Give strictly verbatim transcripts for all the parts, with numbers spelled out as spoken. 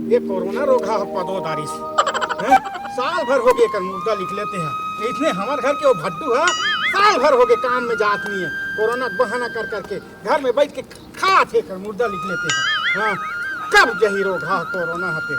ये कोरोना रोग ह पदो दारिस। हैं? साल भर होगे एकर मुर्दा लिख लेते हैं। इसने हमर घर के वो भड्डू ह, साल भर होगे काम में जात नहीं है। कोरोना के बहाना कर करके घर में बैठ के खात हे, एकर मुर्दा लिख लेते हैं। हाँ, कब जही रोग ह कोरोना ह ते।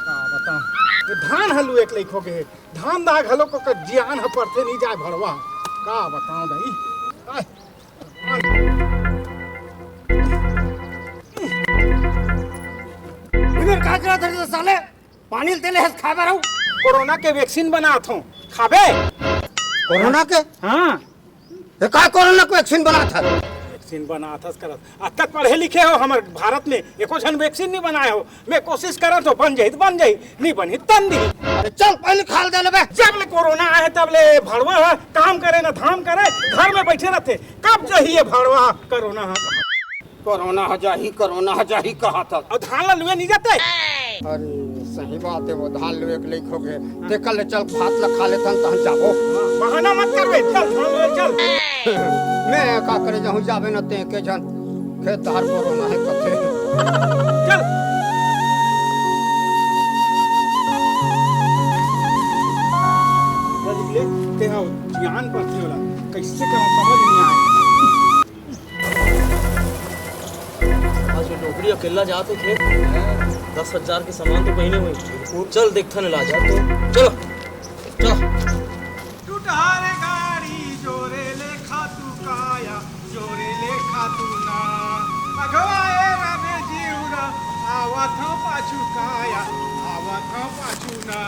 का बताऊं? ये धान ह लुए के लइक होगे हे। धान दाग घलो को कर जियान ह परथे नहीं जाय भड़वा। का बताऊं दाई? आय। इधर का करत हस साले? पानी ल तेले हस खाए बर हूँ। कोरोना के वैक्सीन बनात हूँ, खाबे? कोरोना के? हाँ। ये का कोरोना के वैक्सीन बनात हस? वैक्सीन बनात हस करत। अतक पढ़े लिखे हो हमर भारत में, एको झन वैक्सीन नहीं बनाए हो। मैं कोशिश करत हूँ, बन जाही त बन जाही, नहीं बनही त तन दिही। अरे चल, पहले खा ले दे लेबे। जब ले कोरोना आए, तब ले भड़वा ह काम करे न धाम करे, घर में बैठे रहते। कब जही ये भड़वा ह कोरोना ह? कोरोना ह जाही, कोरोना ह जाही कहा था। अउ धान ला लुए नहीं जाते। अरे सही बात है, वो धान लुए के लइक होगे। ते कल ले चल, भात ला खा लेथन, तहन जाबो। बहाना मत करबे, चल धान लुए चल। मैं का करे जाहूँ, जाबे न ते के झन। खेत धार कोरोना हे कथे। चल। चल निकले, ते हा ज्ञान परथे ओला, कैसे करूँ समझ नहीं आए। आज ये डोकरी अकेला जात हे खेत, दस हजार के सामान तो पहिने हुए। चल देखथन ला जा तो, चलो, चलो। टुटहार गाड़ी जोरे ले खातू काया, जोरे ले खातू ना। अगवाए रबे जीवरा, आवत हूँ पाछू काया, आवत हूँ पाछू ना।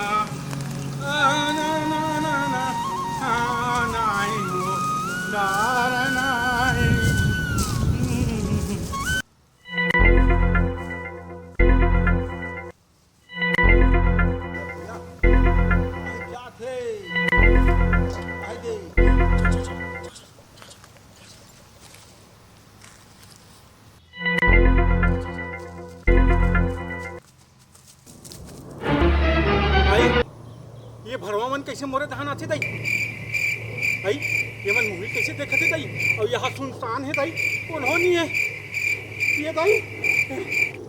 आ, ना, ना, ना, ना, आ, नाही हो, ना, ना, नाही। भाई, ये भड़वा मन कैसे मोरे धान आथे दाई? भाई, ये मन मुही कैसे देखत हे दाई? अउ यहाँ सुनसान हे दाई, कोनो नहीं है। ये दाई,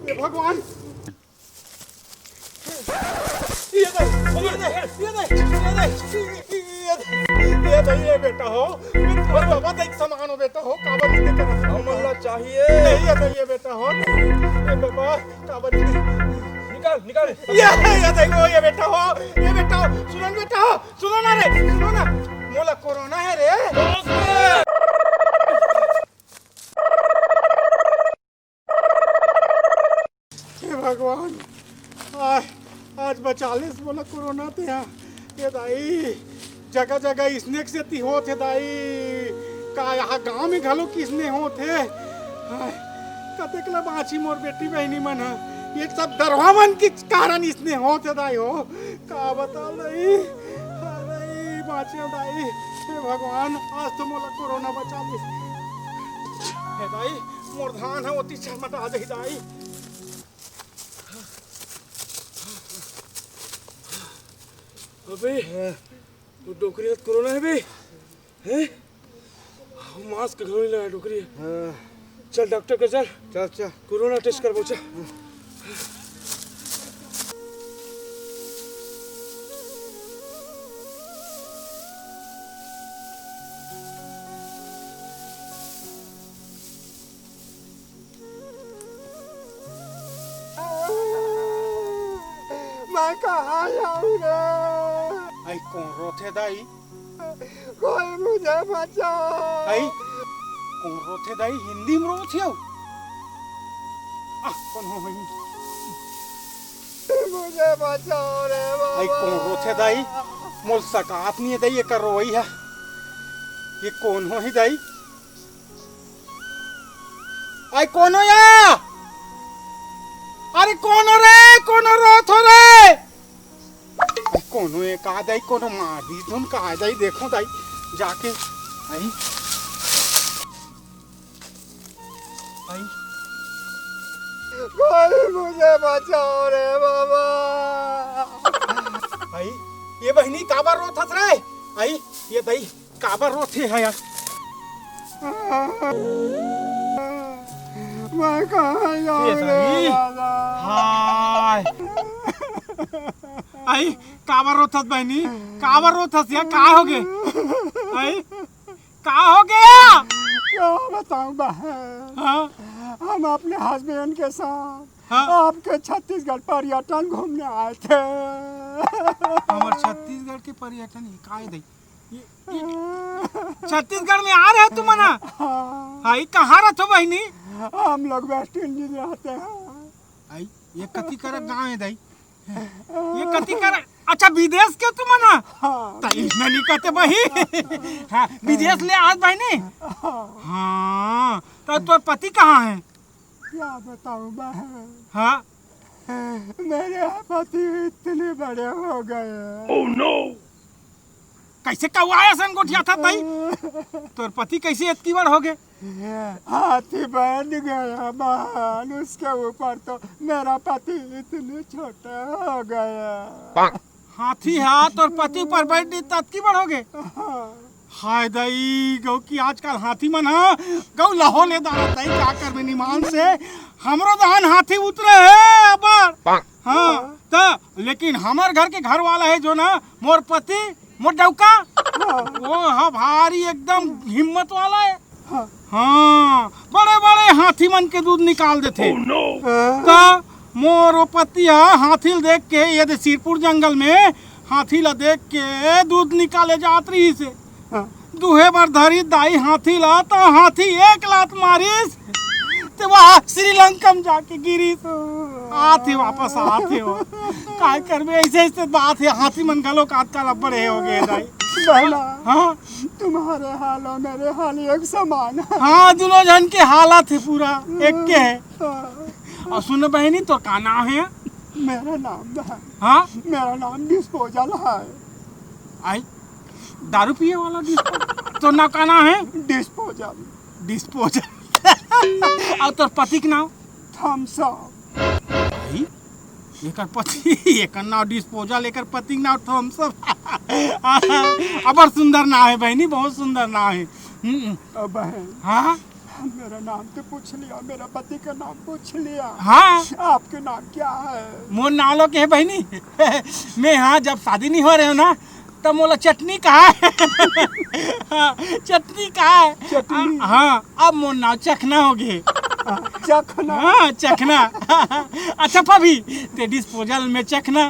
ये भगवान, ये दाई, ये दाई, ये दाई, ये दाई, ये दाई, ये दाई, ये बेटा हो, मैं तुम्हारे बाबा दाई के समान हो बेटा हो, काबर इसने करत हो? हमन ला चाहिए। नहीं, ये दाई, ये बेटा हो, ये बाबा, काबर इसने निकाल, निकाल। ये, ये दाई, वो ये बेटा हो, ये बेटा हो, सुनो ना बेटा हो, सुनो ना रे, सुनो ना, मोला कोरोना है रे। हे भगवान, आय, आज बचा लेस मोला कोरोना ते हा। ए दाई, जगह जगह इसने के सेती होत हे दाई। का यहाँ गांव में घलो किसने होत हे? आय, कतेक ला बाँची मोर बेटी बहिनी मन ह। ये सब दरवा मन के कारण इसने होत हे दाई हो। का बताओ दाई? अरे, बाँचे दाई। हे भगवान, आज तो मोला कोरोना बचा ले। हे दाई, मोर धान ह ओती छरमटा जाही दाई। अबे, हाँ। वो डोकरी हाथ कोरोना हे बे? हैं? मास्क घलो नहीं लगा डोकरी। हाँ। चल डॉक्टर के चल। चल, चल। कोरोना टेस्ट करबो, चल। मैं कहाँ जाऊँ रे? आई कोन रोथे दाई? कोई मुझे बचाओ। आई कोन रोथे दाई? हिंदी में रोथे हो? आ, कोन हो भाई? मुझे बचाओ रे बाबा। आई कोन रोथे दाई? मोर सकात नहीं है दाई, ये कर रोई है। ये कोन हो ही दाई? आई कोनो या? अरे कोनो रे, कोनो रोत हो रे? आई कोनो ए का दाई, कोनो मार दी धुन का दाई, देखो दाई जाके। आई, आई। कोई मुझे बचाओ रे बाबा। आई, ये बहिनी काबर रोत हस रे? आई, ये दाई काबर रोथे है यार? मैं कहाँ जाऊँ ये रे दाई? बाबा? हाय, आई, काबर रोथस बहिनी? काबर रोथस या? का हो गे? आई, का हो गया? क्या बताऊं बहन? हाँ? हम अपने हस्बैंड के साथ हाँ? आपके छत्तीसगढ़ पर्यटन घूमने आए थे। हमर छत्तीसगढ़ के पर्यटन, ये का है दई? ये, ये, छत्तीसगढ़ में आ रहे हो तुम ना? हाँ। हाँ, ये कहाँ रहते हो बहिनी? हम लोग वेस्ट इंडीज रहते हैं। आई, ये कति करक गाँव है दई? ये कति कर, अच्छा, विदेश के तुम ना? हाँ। त इसने नहीं कहते बहिनी। हाँ, विदेश ले आज बहिनी। हाँ। हाँ, तो तोर पति कहाँ है? क्या बताऊं बहन? हाँ। मेरे पति इतने बड़े हो गए। कैसे कौआ असन गोठियाथस दई? तोर पति कैसे इतनी बड़ हो गए? हाथी बन गया बहन, उसके ऊपर तो मेरा पति इतने छोटे हो गए। हाथी हा तोर पति ऊपर बैठ दी, ततकी बड़ हो गए। हाँ। हाय दई, गौ की आजकल हाथी मन हा गौ लहो ले दारा दई, का करबे निमान से। हमरो दहन हाथी उतरे हे अबर। हाँ, त लेकिन हमर घर के घर वाला है जो ना, मोर पति, मोर डौका, हाँ। वो हा भारी एकदम हिम्मत वाला है। हाँ। हाँ, बड़े-बड़े हाथी मन के दूध निकाल देथे। हाँ। त मोर ओ पति ह हाथी ल देख के, ये दे सिरपुर जंगल में हाथी ल देख के दूध निकाले जात रहिस हे। हाँ। दुहे बर धरी दाई हाथी ल, त हाथी एक लात मारिस, ते वह श्रीलंका में जाके गिरिस। आथे वापस, आथे वो। काय करबे, ऐसे, ऐसे बात है, हाथी मन घलो आजकल अब्बड़ हे हो गए दाई। बहना, हाँ। तुम्हारे हाल और मेरे हाल एक समान है। हाँ, दोनों झन के हालत है पूरा एक के है। हाँ। और सुन बहिनी, तो का नाम है? मेरा नाम है, हाँ? मेरा नाम डिस्पोजल है। आई, दारू पिए वाला डिस्पोजल। तो ना का नाम है? डिस्पोजल। डिस्पोजल। और तोर पति के नाम? Thumbs up. भाई, एकर पति, एकर नाम डिस्पोजल, एकर पति के नाम थम्स अप। अबर सुंदर नाम है बहिनी, बहुत सुंदर नाम है। हम्म। अब बहन, हाँ? मेरा नाम तो पूछ लिया, मेरा पति का नाम पूछ लिया। हाँ। आपके नाम क्या है? मोर नाम लो के है बहिनी। मैं, हाँ, जब शादी नहीं हो रहे हो ना, तब मोला चटनी कहा है। हाँ, चटनी कहा है। चटनी? आ, हाँ, अब मोर नाम चखना हो गए। चखना? हाँ, चखना। अच्छा भाभी, ते डिस्पोजल में चखना।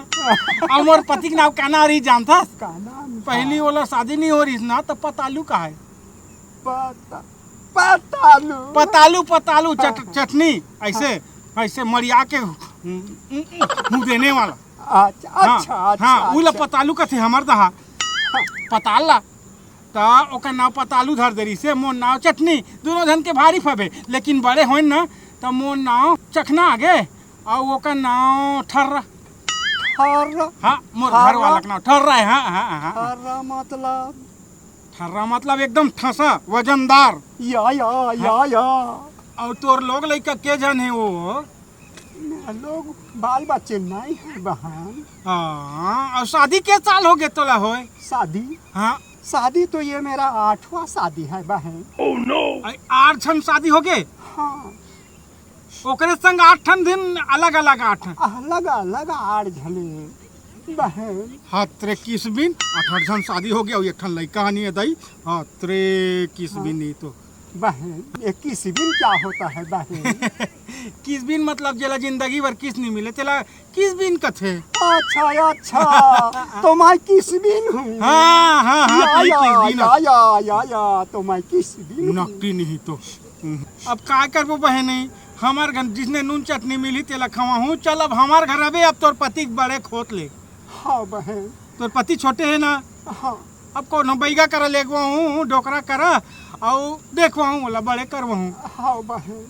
अब मोर पति के नाम का नाम रही जानता? का नाम? पहली वाला शादी नहीं हो रही ना, तब पतालू कहा है। पता पतालू। पतालू, पतालू, चट-, हाँ। चटनी, ऐसे, हाँ। ऐसे मरिया के, हम्म, हम्म, हम्म, मुँह देने वाला। अच्छा, हाँ, अच्छा, अच्छा, हाँ, उला अच्छा। पतालू कथे हमर दहा। हाँ। पताल ला। त ओकर नाम पतालू धर दे रहिसे, मोर नाम चटनी। दोनों झन के भारी फबे, लेकिन बड़े होइन ना, त मोर नाम चखना आगे, अउ ओकर नाम ठर्रा। ठर्रा? हाँ, मोर ठर्रा? घर वाला के नाम ठर्रा है, हाँ, हाँ, हाँ, हाँ। ठर्रा मतलब? ठर्रा मतलब एकदम ठसा, वजनदार। या, या, या, हाँ। या। अउ तोर लोग लइका के झन हे वो? लोग बाल बच्चे नहीं है बहन। हाँ, अउ शादी के साल हो गए तोला होए? शादी? हाँ। शादी तो ये मेरा आठवां शादी है बहन। Oh no! अरे, आठ झन शादी हो गए? हाँ। ओकरे संग आठ ठन दिन अलग-अलग आठ। अलग-अलग आठ झने बहन। हाथ रे किसबिन, आठ, आठ झन शादी हो गया, अउ एक ठन लइका नहीं है दाई। हाथ रे किसबिन हाँ। नहीं तो। बहन, ये किसबिन क्या होता है बहन? किसबिन मतलब जेला जिंदगी भर किस नहीं मिले, तेला किसबिन कथे। अच्छा, अच्छा, तो मैं किसबिन हूँ। हाँ, हाँ, हाँ, या, तो ये या, किसबिन या, है। या, या, या, तो मैं किसबिन हूँ। नकटी नहीं तो। अब का करबो बहन, हमर घर जिसने नून चटनी मिली तेला खवाहूँ। चल अब हमर घर अबे, अब तोर पति के बड़े खोत ले। हाँ बहन। तोर पति छोटे है ना? हाँ। अब कोनो बैगा करा लेगवाहूँ, डोकरा करा, अउ देखवाहूँ, ओला बड़े करवाहूँ। हाँ बहन।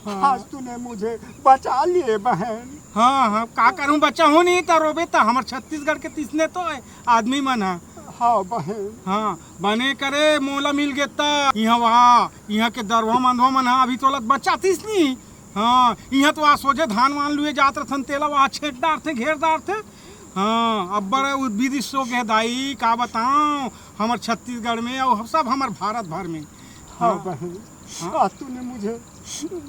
हाँ। आज तूने मुझे बचा लिए बहन। हाँ, हाँ, का करूँ, बचाहूँ नहीं त रोबे त हमर छत्तीसगढ़ के तिसने तो है। आदमी मन ह। हाँ बहन। हाँ, बने करे मोला मिल गे त इहाँ वहाँ, इहाँ के दरवा मंदवा मन ह अभी तोला बचातिस नी। हाँ, इहाँ तो आ सोझे धान वान लुए जात रथन, तेला वहाँ छेद डारथे, घेर डारथे। हाँ, अब्बड़ उद्विदिस हो गे दाई, का बताओं, हमर छत्तीसगढ़ में अउ सब हमर भारत भर में। हाँ हाँ। बहन। हाँ। और तूने मुझे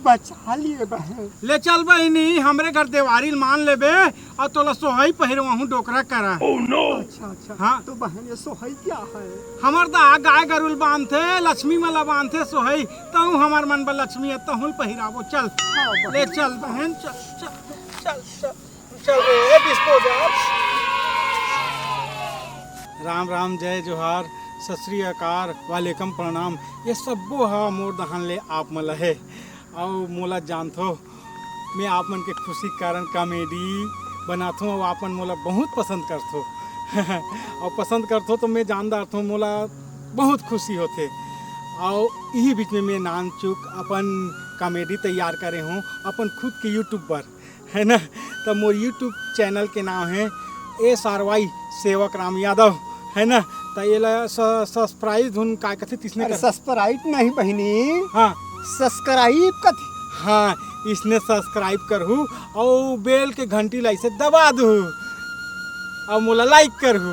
बचा लिए बहन। ले चल बहिनी, हमरे घर देवारी ल मान लेबे, अउ तोला सोहई पहिरवाहूँ डोकरा करा। अच्छा, अच्छा। हाँ। तो बहन, ये सोहई क्या है? हमर दा गाय गरु ल बांधथे, लक्ष्मी मन ला बांधथे सोहई, तहूँ हमर मन बर लक्ष्मी हे, तहूँ ल पहिराबो। चल, हाँ, बहन। ले चल बहन, चल, चल, चल, चल, चल रे, disposal। राम राम, जय जोहार, सत श्री अकाल, वालेकुम, प्रणाम। ये सब्बो हा मोर दहान ले आप मन ला हे। अउ मोला जानथो, मैं आप मन के खुशी के कारण comedy बनाथों, अउ आप मन मोला बहुत पसंद करथो। अउ पसंद करथो तो मैं जान डारथों, मोला बहुत खुशी होथे। अउ इही बीच में मैं नानचुक अपन comedy तैयार करे हूँ अपन खुद के YouTube पर, है ना? तो मोर YouTube channel के नाम है S R Y सेवक राम यादव, है ना? तो ये ला स-, subscribe धुन का कथे तिसने अरे कर। Subscribe नहीं बहिनी। हाँ। Subscribe कथे। हाँ, इसने subscribe करहू अउ bell के घंटी ला इसे दबा दू अउ मोला like करहू।